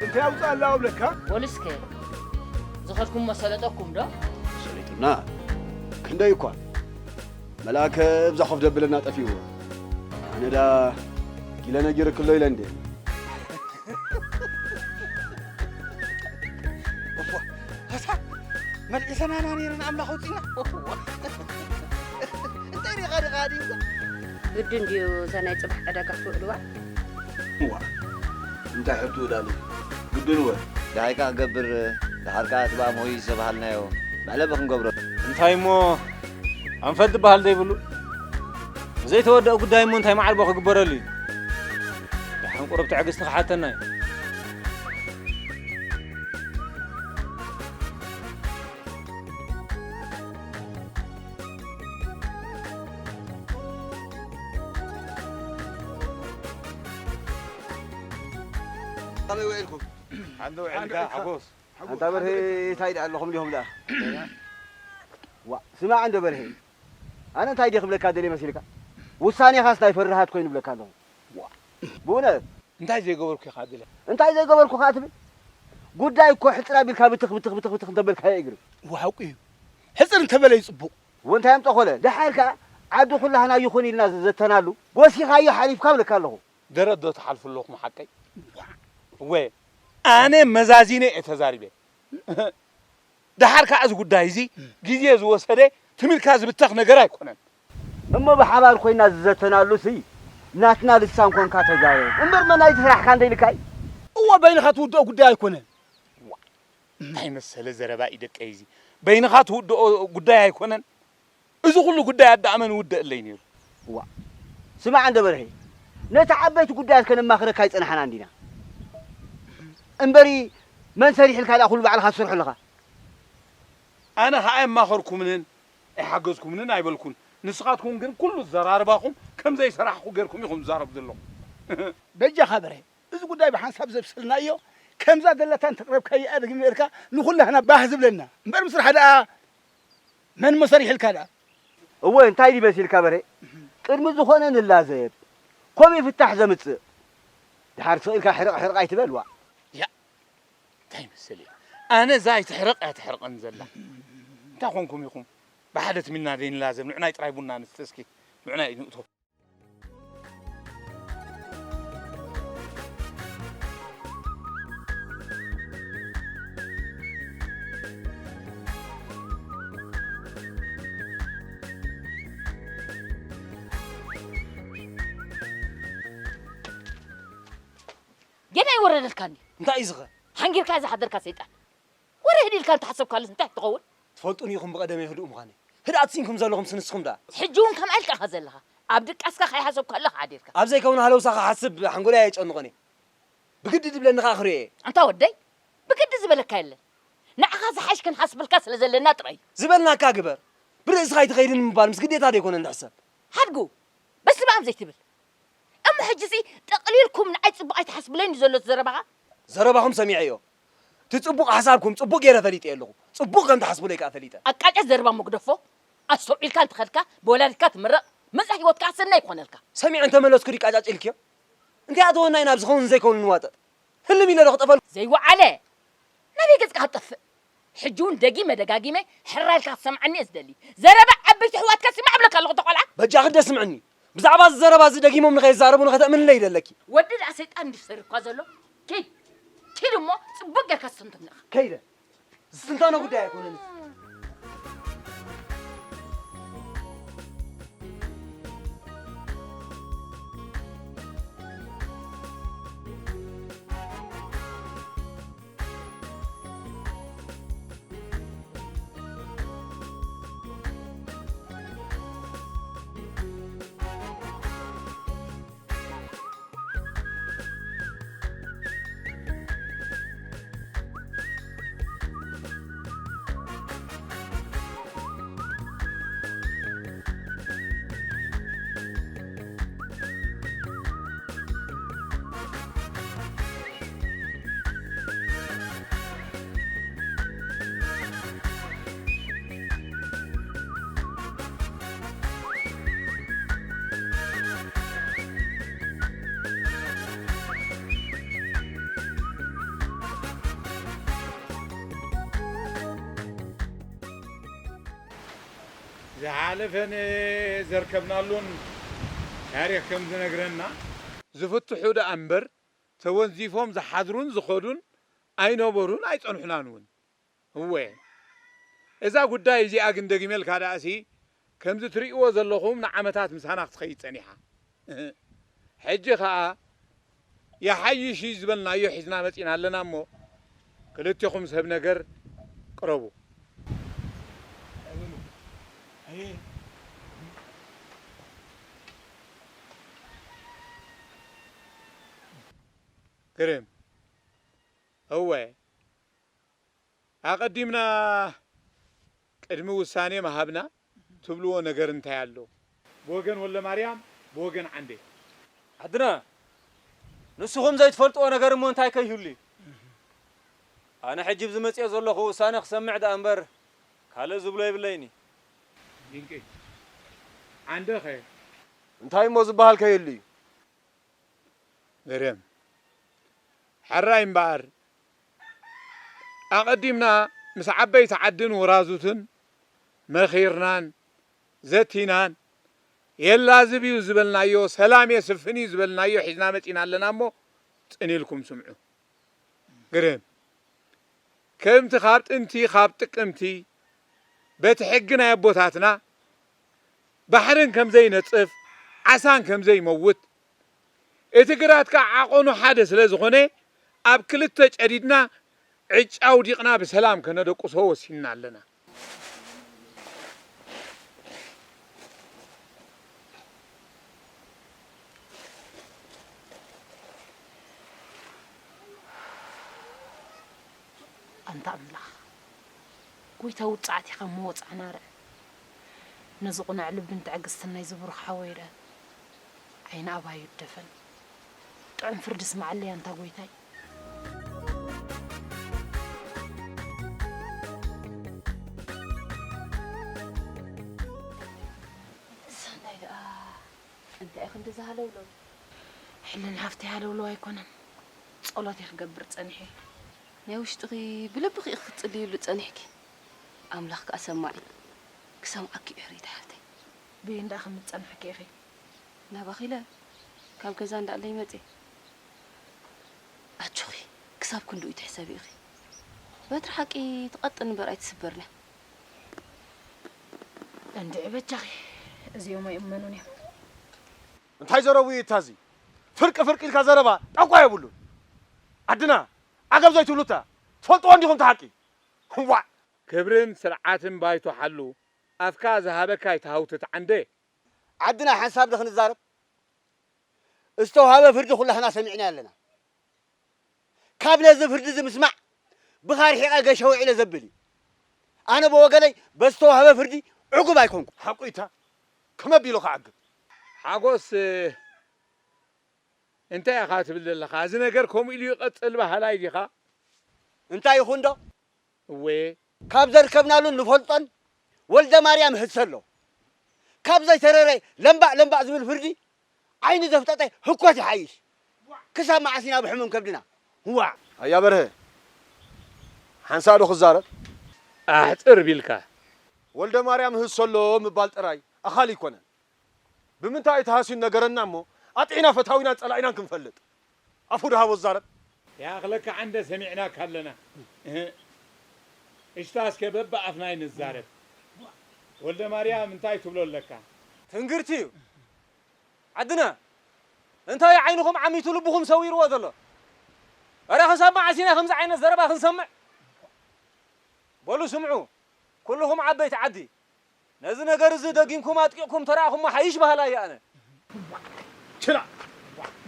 እንታይ ኣውፅእ ኣላ ኣብለካ? ወልስከ ዝኸድኩም መሰለጠኩም ዶ? ሰሊጡና። ክንደይ እኳ መልኣከ እብዛ ኮፍ ደብለና ጠፊእዎ። ኣነ ዳ ጊለ ነጊርክሎ ኢለ እንዴ። እፎ፣ ኣታ መልዒሰናና ነይረን ኣምላኽ ኣውፂና። እንታይ ዲኻ ዲኻ ዲኻ? ግድን ድዩ እዛ ናይ ጽባሕ ዕዳጋ ክትውዕልዋ? እዋ፣ እንታይ ሕርትኡ ዳኒ? ግድን ወ? ደሃይ ከኣ ክገብር፣ ደሓር ከኣ እቲ ብኣምሆይ ዝተባሃልናዮ መዕለቢ ክንገብሮ። እንታይ እሞ ኣንፈት ዝበሃል ዘይብሉ? ዘይተወደአ ጉዳይ እሞ እንታይ ማዕልቦ ክግበረሉ እዩ? ደሓን ቁሩብ ትዕግስቲ ክሓተና እዩ። ከመይ ውዒልኩም? ሓንደ ውዒልካ ሓጎስ? ኣንታ በርሄ፣ እንታይ ደኣ ኣለኹም ዲኹም ደኣ? ዋ፣ ስማዕ እንዶ በርሄ፣ ኣነ እንታይ ድየ ክብለካ ደልየ መሲልካ? ውሳኔኻስ ናይ ፍርሃት ኮይኑ ብለካ ኣለኹ። ዋ። ብእውነት። እንታይ ዘይገበርኩ ኢኻ ደልያ? እንታይ ዘይገበርኩ ከኣ ትብል? ጉዳይ እኮ ሕጽር ኣቢልካ ብትኽ፣ ብትኽ፣ ብትኽ፣ ብትኽ እንተበልካዮ ይግርም። እወ፣ ሓቁ እዩ። ሕጽር እንተበለ እዩ ጽቡቕ። ወንታይ ኣምጠኾለ? ደሓር ከኣ ዓዲ ኩላህና ይኹን ኢልና ዘተናሉ፣ ጎሲኻዮ ሓሊፍካ ብለካ ኣለኹ። ደረት ዶ ትሓልፉ ኣለኹም ሓቀይ? እወ፣ ኣነ መዛዚነ እየ ተዛሪበ። ደሓር ከኣ እዚ ጉዳይ እዚ ግዜ ዝወሰደ ትም ኢልካ ዝብተኽ ነገር ኣይኮነን። እሞ ብሓባር ኮይና ዝዘተናሉ ሲ ናትና ልሳን ኮንካ ተዛረብ እምበር መን ናይቲ ስራሕካ እንደ ኢልካ እዩ። እወ በይንኻ ትውድኦ ጉዳይ ኣይኮነን። ዋ፣ እንታይ መሰለ ዘረባ እዩ ደቀይ እዚ። በይንኻ ትውድኦ ጉዳይ ኣይኮነን። እዚ ኩሉ ጉዳይ ኣዳኣመን ውደእለይ ነይሩ። እዋ፣ ስማዕ እንደ በርሄ፣ ነቲ ዓበይቲ ጉዳያት ከነማኽረካ ኣይጸናሕናን ዲና? እምበሪ መን ሰሪሕልካ ደኣ ኩሉ ባዕልኻ ትሰርሖ ኣለኻ? ኣነ ኸኣ የማኸርኩምንን ኣይሓገዝኩምንን ኣይበልኩን። ንስኻትኩም ግን ኩሉ ዘራርባኹም ከም ዘይሰራሕኩ ጌርኩም ኢኹም ትዛረቡ ዘለኹም። በጃኻ በርሄ፣ እዚ ጉዳይ ብሓንሳብ ዘብሰልናዮ፣ ከምዛ ዘለታ እንተቕረብካያ ደጊም ነርካ ንኹላህና ባህ ዝብለና። እምበር ምስራሕ ደኣ መን እሞ ሰሪሕልካ ደኣ? እወ፣ እንታይ ድዩ መሲልካ በርሄ? ቅድሚ ዝኾነ ንላዘብ። ከምኡ እዩ ፍታሕ ዘምጽእ። ድሓር ስቕ ኢልካ ሕርቕ ሕርቕ ኣይትበል፣ ዋእ። ያ፣ እንታይ ይመስል እዩ? ኣነ እዛ ኣይትሕረቕ እያ ተሕርቐኒ ዘላ። እንታይ ኾንኩም ኢኹም? ብሓደ ትም ኢልና ዘይንላዘብ፣ ንዑናይ ጥራይ ቡና ንስተ እስኪ። ንዑናይ ንእቶ። ገና ኣይወረደልካን እዩ። እንታይ እዩ ዝኸ? ሓንጊርካ ዝሓደርካ ሰይጣን። ወረ ህዲልካ እንተሓሰብካሉስ እንታይ ትኸውን? ትፈልጡኒ ኢኹም ብቐደመይ ህዱእ ምዃነይ። ህድኣት ሲንኩም ዘለኹምስ ንስኹም ደኣ። ሕጂ እውን ከምኣ ኢልካ ኢኻ ዘለኻ። ኣብ ድቃስካ ከይሓሰብካሉ ሓዲርካ። ኣብ ዘይከውን ሃለውሳ ክሓስብ ሓንጎለይ ኣየጨንቖን እየ። ብግዲ ድብለኒ ከኣ ክርእዮ እየ። ኣንታ ወደይ፣ ብግዲ ዝበለካ የለን። ንዓኻ ዝሓሽ ክንሓስበልካ ስለ ዘለና ጥራይ እዩ። ዝበልናካ ግበር። ብርእስኻ ኣይትኸይድን ምባል ምስ ግዴታ ዶ ኣይኮነን ዝሕሰብ? ሓድጉ፣ በስመኣብ ዘይትብል። እሞ ሕጂሲ ጠቕሊልኩም ንዓይ ጽቡቕ ኣይትሓስብለይን እዩ ዘሎ እቲ ዘረባኻ? ዘረባኹም ሰሚዐዮ። እቲ ጽቡቕ ሓሳብኩም ጽቡቕ ገይረ ፈሊጠዮ ኣለኹ። ጽቡቕ ከም ትሓስቡለይ ከኣ ፈሊጠ። ኣቃጫጭ ዘረባ እሞ ግደፎ። ኣስተውዒልካ እንተኸድካ ብወላዲትካ ትምረቕ፣ መጻኢ ህይወትካ ሰናይ ይኾነልካ። ሰሚዐ እንተመለስኩ ድዩ ቃጫጭ ኢልክዮ? እንታይ ኣእተወና ኢና ኣብ ዝኸውን ዘይከውን ንዋጠጥ? ህልም ኢለ ዶ ክጠፈል? ዘይወዓለ ናበይ ገጽካ ክትጠፍእ? ሕጂ እውን ደጊመ ደጋጊመ ሕራይ ኢልካ ክትሰምዓኒ እየ ዝደሊ። ዘረባ ዓበይቲ ኣሕዋትካ ስማዕ እብለካ ኣለኹ፣ እታ ቆልዓ። በጃኺ ደስ ስምዕኒ። ብዛዕባ እዚ ዘረባ እዚ ደጊሞም ንኸይዛረቡ ንኸተእምንለይ ይደለኪ። ወዲ ደኣ ሰይጣን እንድዩ ሰሪርኳ ዘሎ። ኪድ፣ ኪድ እሞ ጽቡቕ ጌርካ ትስተንትን ኢኻ። ከይደ። ዝትንተኖ ጉዳይ ኣይኮነን። ዝሓለፈን ዘርከብናሉን ታሪኽ ከም ዝነግረና፣ ዝፍትሑ ደኣ እምበር፣ ተወንዚፎም ዝሓድሩን ዝኸዱን ኣይነበሩን ኣይጸንሑናን እውን። እወ፣ እዛ ጉዳይ እዚኣ ግን፣ ደጊመልካ ደኣሲ፣ ከምዚ ትርእይዎ ዘለኹም ንዓመታት ምሳና ክትኸይድ ጸኒሓ። ሕጂ ኸኣ ይሓይሽ እዩ ዝበልናዮ ሒዝና መጺና ኣለና እሞ፣ ክልቴኹም ሰብ ነገር ቅረቡ። ግርም። እወ፣ ኣቐዲምና ቅድሚ ውሳኔ ምሃብና ትብልዎ ነገር እንታይ ኣሎ? ብወገን ወልደማርያም፣ ብወገን ዓንዴ። ዓድና፣ ንስኹም ዘይትፈልጥዎ ነገር እሞ እንታይ ከይህሉ እዩ? ኣነ ሕጂ ኣብዚ መጽየ ዘለኹ ውሳነ ክሰምዕ ደኣ እምበር፣ ካልእ ዝብሎ የብለይን እዩ። ድንቂ። ዓንደኸ? እንታይ እሞ ዝበሃል ከይህሉ እዩ? ግርም። ሕራይ እምበኣር፣ ኣቐዲምና ምስ ዓበይቲ ዓድን ወራዙትን መኺርናን ዘቲናን፣ የላዝብ እዩ ዝበልናዮ፣ ሰላም የስፍን እዩ ዝበልናዮ ሒዝና መጺና ኣለና እሞ፣ ጽን ኢልኩም ስምዑ። ግርም። ከምቲ ካብ ጥንቲ፣ ካብ ጥቅምቲ፣ በቲ ሕጊ ናይ ኣቦታትና፣ ባሕርን ከም ዘይነጽፍ፣ ዓሳን ከም ዘይመውት፣ እቲ ግራት ከኣ ዓቐኑ ሓደ ስለ ዝኾነ፣ ኣብ ክልተ ጨዲድና፣ ዕጫ ኣውዲቕና ብሰላም ከነደቁሶ ወሲንና ኣለና። ኣንታ ኣምላኽ፣ ጎይታ ውጽዓት ኢኻ እሞ ወጽዓና ርእ። ነዚ ቁኑዕ ልብን ትዕግስትን ናይዚ ብሩኽ ሓወይ ርእ። ዓይኒ ኣባዩ ይደፈን። ጥዑም ፍርዲ ስምዓለይ ኣንታ ጎይታይ። ሰናይ ደኣ እንታይ ኢኺ እንደዚ ሃለውለው? ሕልን ሃፍተይ ሃለውለው ኣይኮነን። ጸሎት እየ ክገብር ጸኒሐ። ናይ ውሽጥኺ ብልብኺ ኢኺ ክትጽልይሉ ጸኒሕኪ። ኣምላኽ ከኣ ሰማዒ። ክሰምዓኪ እዩ ሕርይቲ ሓፍተይ። ብየን ደኣ ከም ዝጸንሕኪ ኢኺ? ናባኺ ኢለ ካብ ገዛ እንዳእለይ መጽየ። ኣጆኺ፣ ክሳብ ክንድኡ ይትሕሰቢ ኢኺ። በትሪ ሓቂ ትቐጥን እምበር ኣይትስበርን እያ። እንድዒ በጃኺ፣ እዚኦም ኣይእመኑን እዮም። እንታይ ዘረቡ እዩ እታ እዚ? ፍርቂ ፍርቂ ኢልካ ዘረባ ጣቋ የብሉን። ዓድና፣ ዓገብ ዘይትብሉታ፣ ትፈልጥዎ እንዲኹም እቲ ሓቂ። ዋዕ! ክብርን ስርዓትን ባይቶ ሓሉ፣ ኣፍካ ዝሃበካ ኣይትሃውትት ዓንደ። ዓድና ሓንሳብ ዶ ክንዛረብ? ዝተውሃበ ፍርዲ ኩላህና ሰሚዕናዮ ኣለና። ካብ ነዚ ፍርዲ እዚ ምስማዕ ብኻ ርሒቐ ገሸ ውዒለ ዘብል እዩ። ኣነ ብወገነይ በዝተዋህበ ፍርዲ ዕጉብ ኣይኮንኩ። ሓቁ ኢታ ከመ ቢሉ ክዓግብ? ሓጎስ፣ እንታይ ኢኻ ትብል ዘለኻ? እዚ ነገር ከምኡ ኢሉ ይቐጽል በሃላይ ዲኻ? እንታይ ይኹን ዶ? እወ። ካብ ዘርከብናሉን ንፈልጦን ወልደ ማርያም ህሰሎ። ካብ ዘይተረረ ለምባእ ለምባእ ዝብል ፍርዲ ዓይኒ ዘፍጠጠ ህኮት ይሓይሽ። ክሳብ መዓስ ኢና ብሕሙም ከብድና? ዋዕ! ኣያ በርሀ፣ ሓንሳእ ዶ ክዛረብ? ኣሕጽር ቢልካ። ወልደ ማርያም ህሰሎ ምባል ጥራይ ኣኻሊ ኣይኮነን። ብምንታይ ተሃስዩ ነገረና እሞ ኣጥዒና ፈታዊናን ጸላኢናን ክንፈልጥ። ኣፉ ድሃቦ ዝዛረብ። ያኽለካ ዓንደ ሰሚዕናካ ኣለና። እህ። እሽታ እስከ በብኣፍና ኣይንዛረብ። ወልደ ማርያም እንታይ ትብሎ ኣለካ? ትንግርቲ እዩ። ዓድና እንታይ ዓይንኹም ዓሚቱ ልብኹም ሰዊርዎ ዘሎ? እረ ክሳብ መዓስ ኢና ከምዚ ዓይነት ዘረባ ክንሰምዕ? በሉ ስምዑ፣ ኩልኹም ዓበይቲ ዓዲ። ነዚ ነገር እዚ ደጊምኩም ኣጥቂቕኩም ተራእኹሞ ሓይሽ በሃላይ እየ ኣነ። ችላ!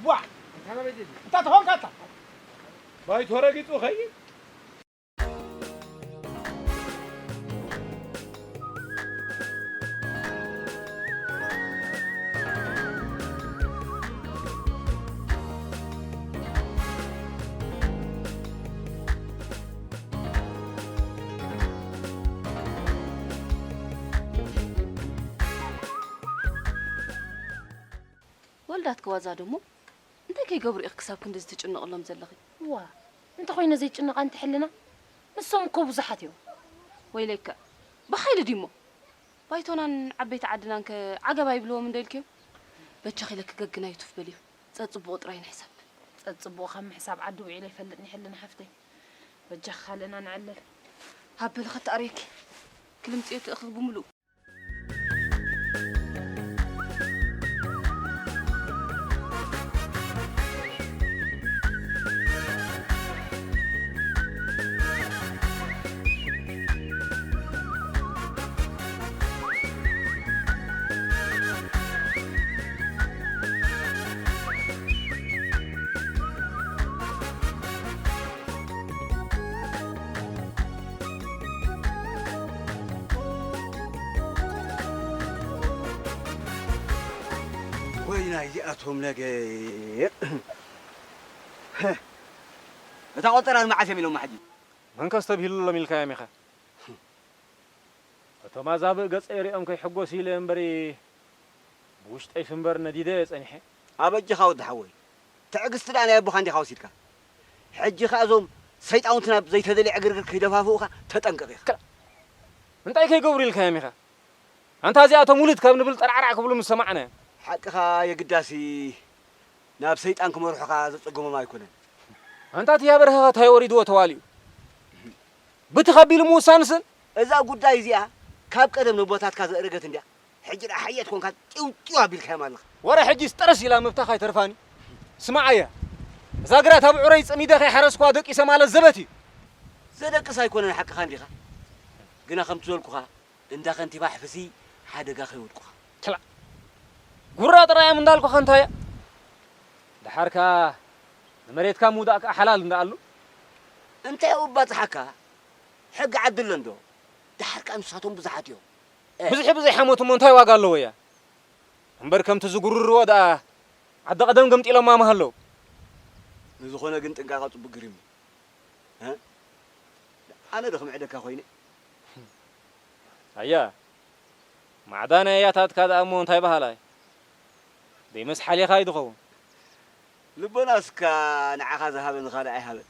ዋ! እንታይ ተኾንካ ኣታ? ባይቶ ረጊጹ ኸይድ። ወልዳት ክዋዛ ደሞ እንታይ ከይገብሩ ኢኺ ክሳብ ክንድዚ ትጭነቕሎም ዘለኺ? ዋ፣ እንተኾይነ ዘይጭነቓ እንተሕልና፣ ንሶም እኮ ብዙሓት እዮም። ወይለከ፣ ብሓይሊ ድዩሞ? ባይቶናን ዓበይቲ ዓድናን ከ ዓገብ ኣይብልዎም እንዶ ኢልክዮም? በጃኺ ኢለኪ ገግና ዩቱፍ በልዮ። ጸጽቡቑ ጥራይ ንሕሰብ። ጸጽቡቑ ካብ ምሕሳብ ዓዲ ውዒለ ይፈልጥ ንሕልና ሓፍተይ። በጃኺ ካልእና ንዕለል። ሃበሊ ከተኣርየኪ። ክልምጽዮ ትእኽኽ ብምሉኡ። ወይ ናይዚኣቶም ነገር። እታ ቆጸራ ንመዓስ እዮም ኢሎማ ሕጂ? መንከ ኣስተብሂሉሎም ኢልካዮም ኢኻ? እቶም ኣዛብእ ገጸይ ሪኦም ከይሕጎሱ ኢለ እምበሪ፣ ብውሽጠይስ እምበር ነዲደ እየ ጸኒሐ። ኣበጅኻ ወዲ ሓወይ፣ ትዕግስቲ ደኣ ናይ ኣቦኻ እንዲኻ ወሲድካ። ሕጂ ኸኣ እዞም ሰይጣውንቲ ናብ ዘይተደልየ ዕግርግር ከይደፋፍኡኻ ተጠንቀቕ ኢኻ። ክላ-፣ እንታይ ከይገብሩ ኢልካዮም ኢኻ? ኣንታ እዚኣቶም ውሉድ ካብ ንብል ጠራዕራዕ ክብሉ ምስ ሰማዕናዮም። ሓቅኻ የግዳሲ፣ ናብ ሰይጣን ክመርሑኻ ዘጸገሞም ኣይኮነን። ኣንታ እቲ ያበርሀኻ እንታይ ወሪድዎ ተዋሊኡ? ብቲ ከቢሉ ምውሳንስን? እዛ ጉዳይ እዚኣ ካብ ቀደም ነቦታትካ ዘእረገት እንድያ። ሕጂ ደኣ ሓየት ኮንካ ጢው ጢው ኣቢልካዮም ኣለኻ። ወረ ሕጂስ ጥርስ ኢላ ምብታኽ ኣይተርፋኒ። ስማዓያ፣ እዛ ግራት ኣብ ዑረይ ጸሚደ ከይሓረስኩዋ ደቂሰ ማለት ዘበት እዩ። ዘደቅስ ኣይኮነን ሓቅኻ እንዲኻ። ግና ከምቲ ዘልኩኻ እንዳ ከንቲባ ሕፍሲ ሓደጋ ከይወድቁኻ። ክላ-፣ ጉራ ጥራይ እዮም እንዳልኩኻ እንታይ እያ? ደሓር ከኣ ንመሬትካ ምውዳእ ከኣ ሓላል እንዳኣሉ። እንታይ ኣብኡ ባጽሓካ? ሕጊ ዓዲ ኣሎ እንዶ? ደሓር ከኣ ንሳቶም ብዙሓት እዮም። እ። ብዝሒ ብዘይ ሓሞት እሞ እንታይ ዋጋ ኣለዎ እያ? እምበር ከምቲ ዝጉርርዎ ደኣ ዓዲ ቀደም ገምጢሎማ ምሃለዉ። ንዝኾነ ግን ጥንቃቐ ጽቡቅ ግርም እዩ። እ? ኣነ ዶ ክምዕደካ ኮይነ? ኣያ፣ ማዕዳ ናይ ኣያታትካ ደኣ እሞ እንታይ በሃላይ? ደይመስ ሓሊኻ እዩ ዝኸውን። ልቦና እስካ ንዓኻ ዝሃበ ንኻልእ ኣይሃበን።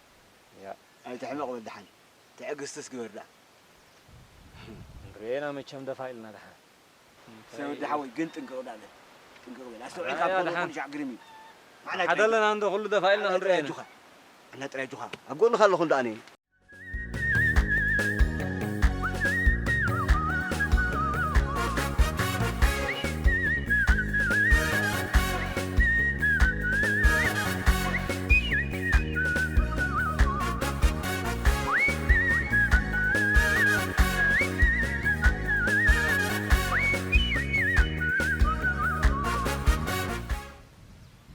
ያ። ኣይትሕመቕ በል ደሓን። ትዕግስትስ ግበር ደኣ። ንርእየና መቸም ደፋ ኢልና ደሓን። ሰይ ወዲ ሓወይ ግን ጥንቅቕ ደኣ በል። ጥንቅቕ በል። ኣስተውዒልካ ኣያ እኮ ደሓን። ንኹሉ ሻዕ ግርም እዩ። ማዕና ሓደ ጥራይ ኣለና እንዶ ኩሉ ደፋ ኢልና ኣነ ጥራይ ክንርእየና። ኣጆኻ። ኣነ ጥራይ ኣጆኻ። ኣብ ጎንኻ ኣለኹ እንዶ ኣነ።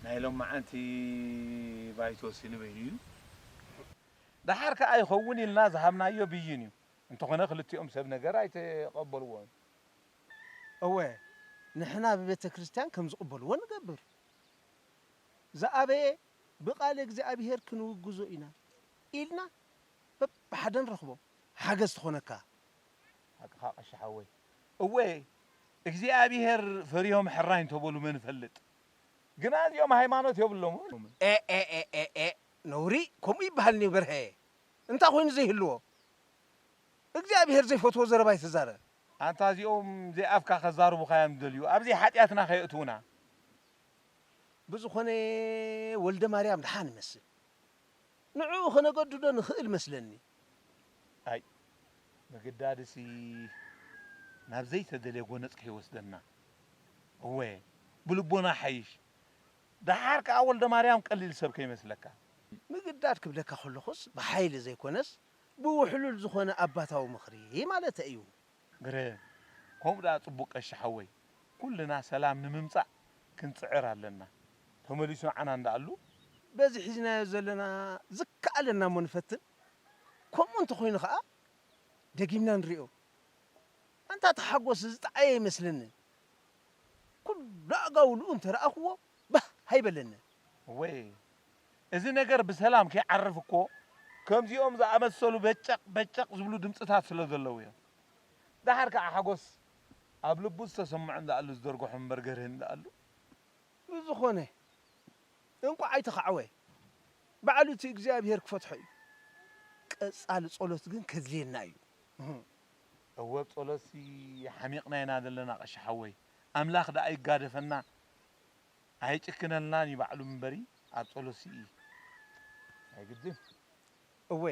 ናይ ሎማዓንቲ ባይቶ ሲኒ በይኑ እዩ። ደሓር ከኣ ይኸውን ኢልና ዝሃብናዮ ብይን እዩ። እንተኾነ ክልቲኦም ሰብ ነገር ኣይተቐበልዎን። እወ፣ ንሕና ብቤተ ክርስቲያን ከም ዝቕበልዎ ንገብር። ዝኣበየ ብቓል እግዚኣብሔር ክንውግዞ ኢና ኢልና በብሓደ ንረኽቦ ሓገዝ ትኾነካ። ሓቅኻ ቀሺ ሓወይ። እወ እግዚኣብሔር ፈሪሆም ሕራይ እንተበሉ መን ይፈልጥ? ግና እዚኦም ሃይማኖት የብሎምን። ኤ ኤ ኤ ኤ ኤ፣ ነውሪ ከምኡ ይበሃል ኒ በርሀ። እንታይ ኮይኑ ዘይህልዎ? እግዚኣብሔር ዘይፈትዎ ዘረባ ኣይትዛረብ። ኣንታ እዚኦም ዘይኣፍካ ከዛርቡኻ እዮም ዝደልዩ፣ ኣብ ዘይሓጢኣትና ከየእትዉና። ብዝኾነ ወልደ ማርያም ደሓን ይመስል። ንዕኡ ኸነገድዶ ንኽእል መስለኒ። ኣይ ምግዳድሲ ናብ ዘይተደልየ ጎነጽ ከይወስደና። እወ ብልቦና ሓይሽ። ደሓር ከኣ ወልደ ማርያም ቀሊል ሰብ ከይመስለካ። ምግዳድ ክብለካ ከለኹስ ብሓይሊ ዘይኮነስ ብውሕሉል ዝኾነ ኣባታዊ ምኽሪ ማለተይ እዩ። ግረ፣ ከምኡ ደኣ ጽቡቕ ቀሺ ሓወይ፣ ኩልና ሰላም ንምምጻእ ክንጽዕር ኣለና። ተመሊሱ ንዓና እንዳኣሉ። በዚ ሒዝናዮ ዘለና ዝከኣለና እሞ ንፈትን። ከምኡ እንተኾይኑ ኸኣ ደጊምና ንሪኦ። ኣንታ እቲ ሓጎስ ዝጠዓየ ይመስለኒ። ኩሉ ኣጋውልኡ እንተ ረኣኽዎ ባህ ኣይበለንን። እወይ፣ እዚ ነገር ብሰላም ከይዓርፍ እኮ ከምዚኦም ዝኣመሰሉ በጨቕ በጨቕ ዝብሉ ድምፅታት ስለ ዘለዉ እዮም። ደሓር ከዓ ሓጎስ ኣብ ልቡ ዝተሰምዖ እንዳኣሉ ዝደርግሖ እምበር ገርህ እንዳኣሉ። ብዝኾነ እንቋዕ ኣይተኻዕወ። ባዕሉ እቲ እግዚኣብሔር ክፈትሖ እዩ። ቀጻሊ ጸሎት ግን ከድልየና እዩ። እወ፣ ብ ጸሎትሲ ሓሚቕና ኢና ዘለና ቀሺ ሓወይ። ኣምላኽ ደኣ ይጋደፈና ኣይጭክነልናን እዩ ባዕሉ እምበሪ፣ ኣብ ጸሎትሲ እዩ። ኣይግድን። እወ፣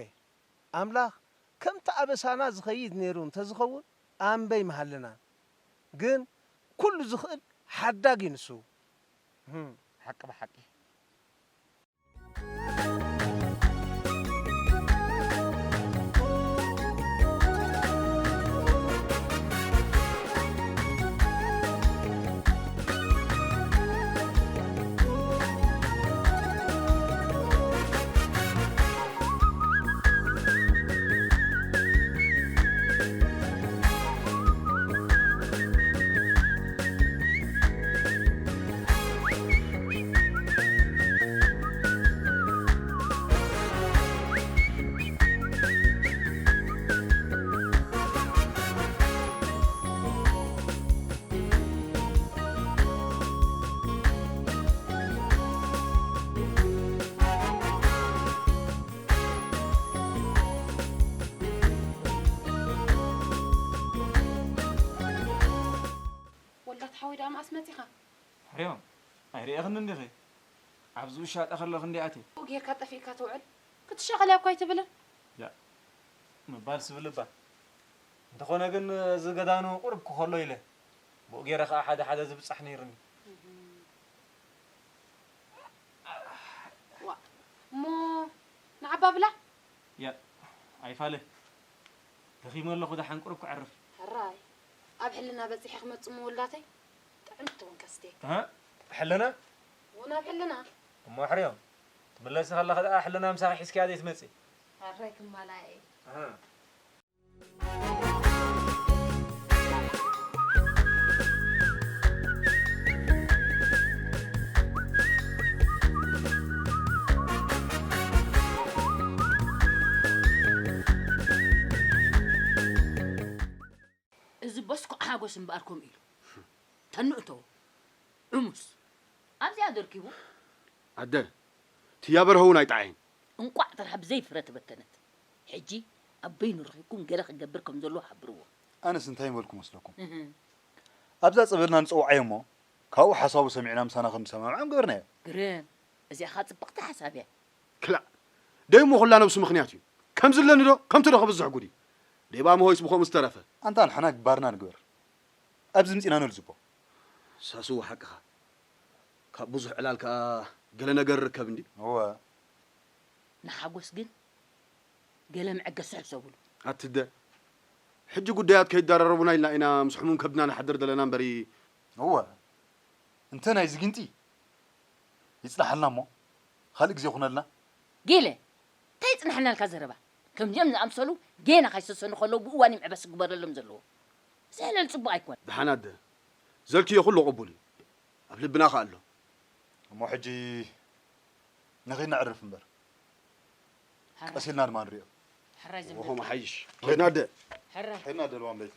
ኣምላኽ ከምቲ ኣበሳና ዝኸይድ ነይሩ እንተዝኸውን ኣምበይ ምሃለና። ግን ኩሉ ዝኽእል ሓዳግ እዩ ንሱ። እህም። ሓቂ ብሓቂ። ወላ ተሓወይ ደኣ መኣስ መጺኻ? ሕርዮም፣ ኣይርእኽንን ዲኺ? ኣብዚ ውሻጠ ከለኹ እንዲኣትየ። ብኡ ጌርካ ጠፊእካ ትውዕል? ክትሻቐል እኮ ኣይትብልን? ያ፣ ምባል ስብል እባ። እንተኾነ ግን እዚ ገዳኑ ቁሩብ ክኸሎ ኢለ። ብኡ ገይረ ኸኣ ሓደ ሓደ ዝብጻሕ ነይሩኒ። ዋእ፣ እሞ ንዓባ ብላ? ያ፣ ኣይፋለ። ደኺመ ኣለኹ፣ ደሓን ቁሩብ ከዕርፍ። ሕራይ፣ ኣብ ሕልና በጺሐ ክመጽእ እሞ ወላተይ ጥዕምቲ እውን ከስትየካ። እህ፣ ሕልና? እውን ኣብ ሕልና። እሞ ኣሕርዮም፣ ትምለሲ ከለኺ ደኣ ሕልና ምሳኺ ሒዝክያ ዘይትመጺ? ሕራይ ክማላየ እየ። እህ። እዚ በስኩዕ ሓጎስ እምበኣር ከምኡ ኢሉ ተንእቶ ዕሙስ ኣብዚኣ ደርኪቡ። ኣደ፣ ትያ በርሀ እውን ኣይጠዓየን። እንቋዕ ጥራሕ ብዘይ ፍረ ተበተነት። ሕጂ ኣብ በይኑ ረኺብኩም ገለ ክገብር ከም ዘለዎ ሓብርዎ። ኣነስ እንታይ ይበልኩ መስለኩም? እህ። ኣብዛ ጸበልና ንጸውዓዮ እሞ፣ ካብኡ ሓሳቡ ሰሚዕና ምሳና ከም ዝሰማምዓ ምገበርናዮ። ግርም፣ እዚኣ ኸኣ ጽብቕቲ ሓሳብ እያ። ክላእ፣ ደይሞ ኹላ ነብሱ ምኽንያት እዩ። ከም ዝለኒ ዶ፣ ከምቲ ዶ ክብዝሕ ጉድ እዩ። ሌባ ምሆይስ ብኸምኡ ዝተረፈ። ኣንታ ንሕና ግባርና ንግበር። ኣብዚ ምጺና ነልዝቦ። ሳስዎ ሓቅኻ። ካብ ብዙሕ ዕላል ከኣ ገለ ነገር ርከብ እንዲ። እወ። ንሓጎስ ግን ገለ መዐገሲ ሕሰቡሉ። ኣትደ። ሕጂ ጉዳያት ከይደራረቡና ኢልና ኢና ምስ ሕሙም ከብድና ንሓድር ዘለና እምበሪ። እወ። እንተ ናይዚ ግንቲ ይጽናሓልና እሞ ካልእ ግዜ ኩነልና። ጌለ፣ እንታይ ይጽናሕናልካ ዘረባ? ከምዚኦም ዝኣምሰሉ ጌና ካይሰሰኑ ከለዉ ብእዋን እዩ ምዕበስ ክግበረሎም ዘለዎ። ዘለል ጽቡቕ ኣይኮን። ደሓን ኣደ፣ ዘልክዮ ኩሉ ቅቡል እዩ። ኣብ ልብና ከ ኣሎ። እሞ ሕጂ ንኺድ ነዕርፍ እምበር፣ ቀስ ኢልና ድማ ንሪኦ። ሕራይ ዘምለጥ ወሆም ሓይሽ። ኬድና ኣደ። ሕራይ ኸድና ደልዋም ለይቲ